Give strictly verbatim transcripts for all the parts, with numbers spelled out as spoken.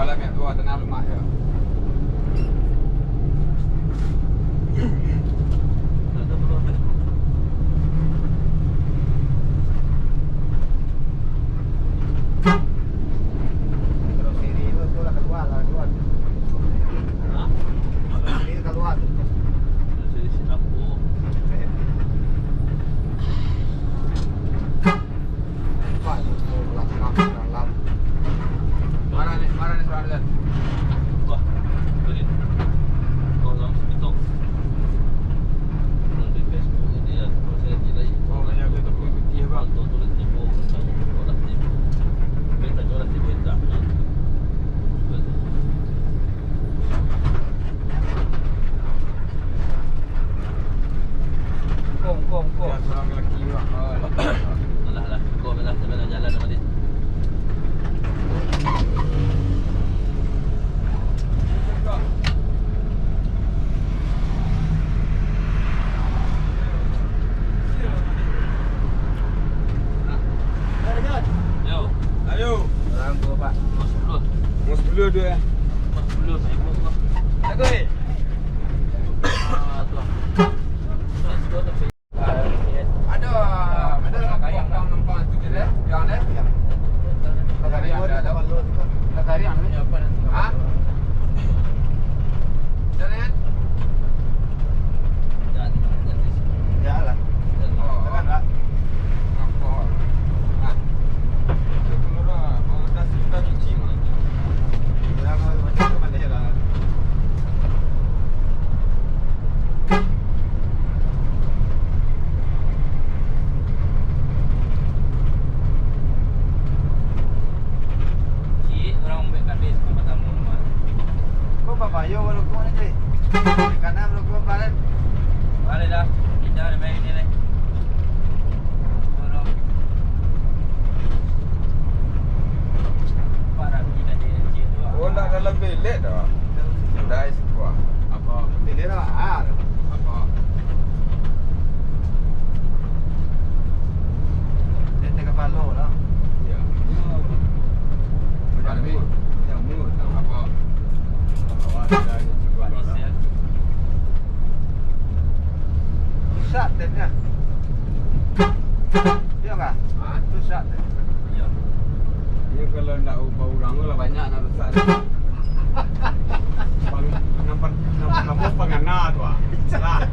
Dalam yang tua tanah rumah ya. Terus sini tu, tu lah keluar, lah keluar. Hah? Terus sini keluar. Terus sini Singapura. Mana ni, mana ni suara dia? Wah, boleh. Kau dalam sekitar. Nanti Facebook ni dia, kalau saya tidak, oh, banyak tu tepung putih, bang. Betul, betul, tipu, tentang orang tipu. Kita orang tipu, tak. Kong, kong, kong. Ya, surang laki, Pak. Oh, alah, alah. Kong, alah, sampai nak jalan, Pak. Yo. Ayo. Orang tua, Pak. Lima sepuluh. Lima sepuluh tu, ya? Lima sepuluh, seribu, Pak. Bagus, eh? Ah, tu. Ado, ado lah kampung numpang tu je deh, yang deh. Lah kariang dah tu. Lah kariang ni. Ha? Jalan? Ya lah. Oh, tekan lah. Nampak. Ha. Dia keluar lah. Baru dah, dah cuci mah. Dia dah macam tu pandai lah. Cik, urang ambiak kadis, ka tamu rumah. Ko babayia barokok ni, Cik? Kana barokok, Pak, kan? Baliak dah. Indak ado main ni, ni. Tolong. Pak Rami tadi, Cik, tu. Oh, ndak dalam bilik dah. Dah isi kuah. Apa? Bilik dah, ah. Apa? Dia tengah palo lah. Ya. Jamur. Jamur. Apa? Awak dah cukup lah. Rusak tapnya. Iya kah? Hah? Rusak tapnya. Iya. Iya, kalau ndak ubah urang tu lah banyak nak rusak tu. Pang-, nan per-, nan partamo pangana tu ah. Lah.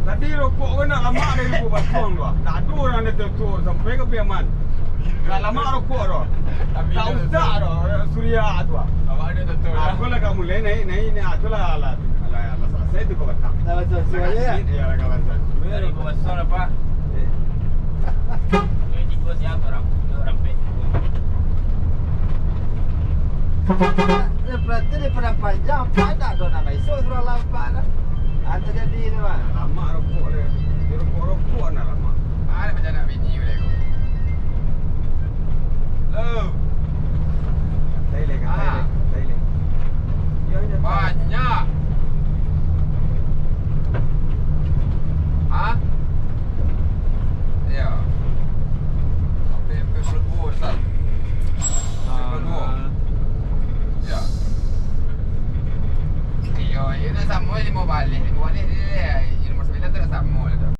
Tadi rokok ko ndak lamak dari Lubuk Batuang tu ah. Ndak ado urang dah tuo-tuo sampai ka Piaman. Ndak lamak rokok tu. Ndak usah tu, Surya tu ah. Awak ada tuo-tuo lah. Aku lah ka mulai naik, naik, naik. Ah, tu lah, lah, lah, lah salasai tu ka batang. Lah salasai, ya? Iya, lah salasai. Dari Lubuk Batuang apa? Eh. Ini tigo siapa orang? Dua orang pek. Berarti di Padang Panjang, padak tu nak baiso surang lapan dah. Ah, terjadi tu, Bang. Lamak rokok dia. Dia rokok-rokok nak lamak. Ah, dia macam nak bini boleh ko. Hello. Katai leh, katai leh, katai leh. Banyak. Ha? Iyo. Sampai, sampai pukul duo, Ustaz. Sampai pukul duo. Iyo. Iyo, iyo, dah samo limo baleh. Limo baleh dia, limo sambilan tu dah samo lah tu.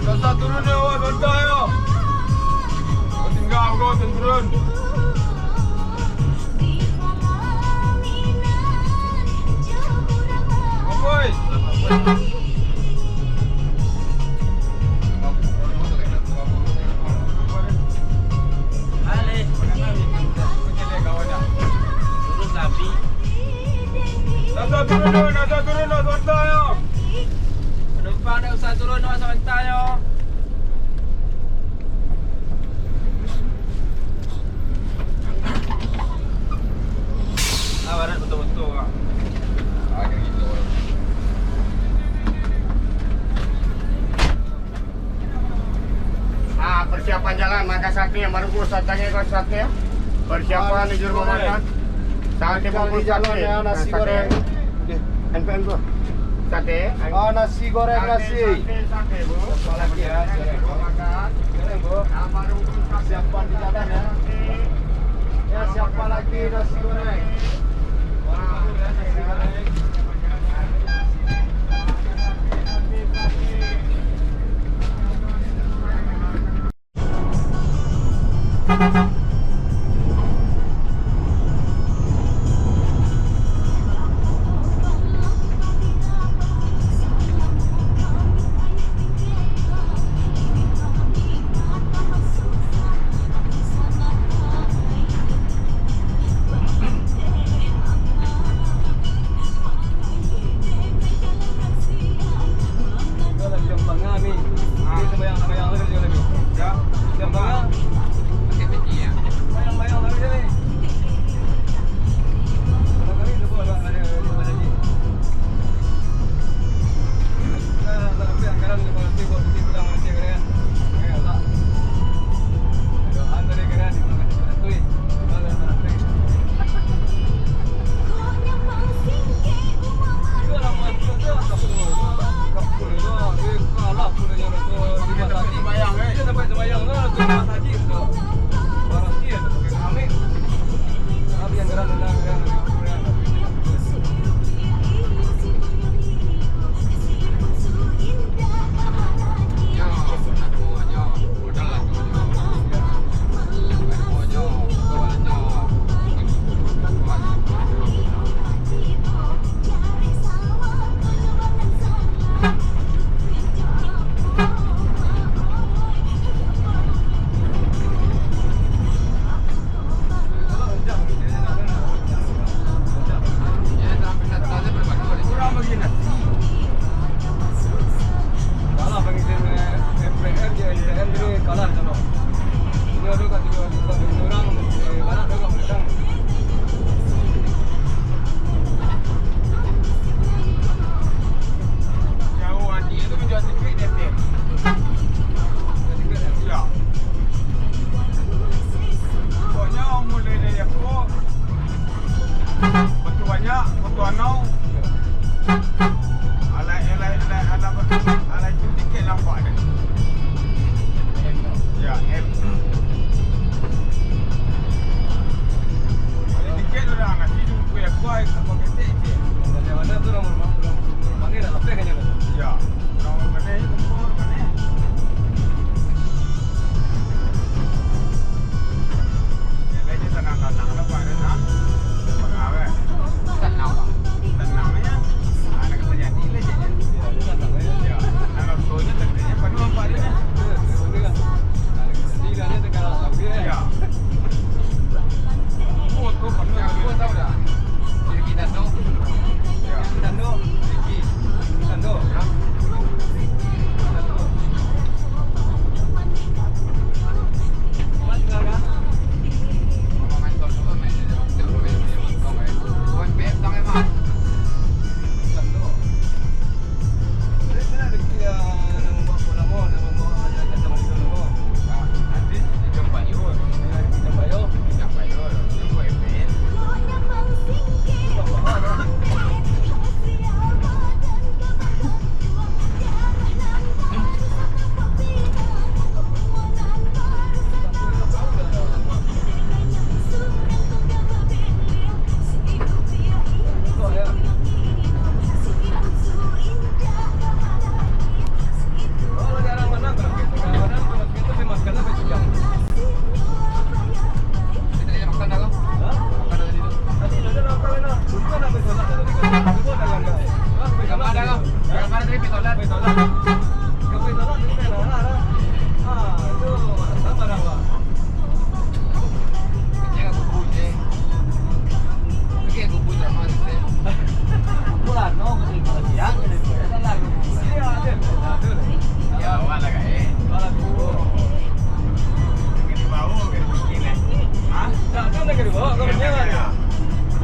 Santai turun yo, awak santai yo. Kau tingga, bro, turun. Amboi. Alih. Kau cari kawan dah. Turun, dah, dah, turun, dah, sebentar, yo. Penumpang dah usah turun, dah, sebentar, yo. Ah, barat betul-betul, ah. Ah, kayak gitu. Ah, persiapan jalan, makan sate yang baru bungkus, sate yang baru sate. Persiapan menuju rumah makan. Sate bungkus sate. Nasi goreng. N P N tu. Sate. Ah, nasi goreng, nasi. Sate, sate, Bu. Siapa lagi ya? Siapa lagi? Siapa lagi, Bu? Siapa di jalan ya? Ya, siapa lagi nasi goreng? Wah, nasi goreng.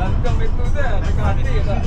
Langgang itu dah, dekat hati dah.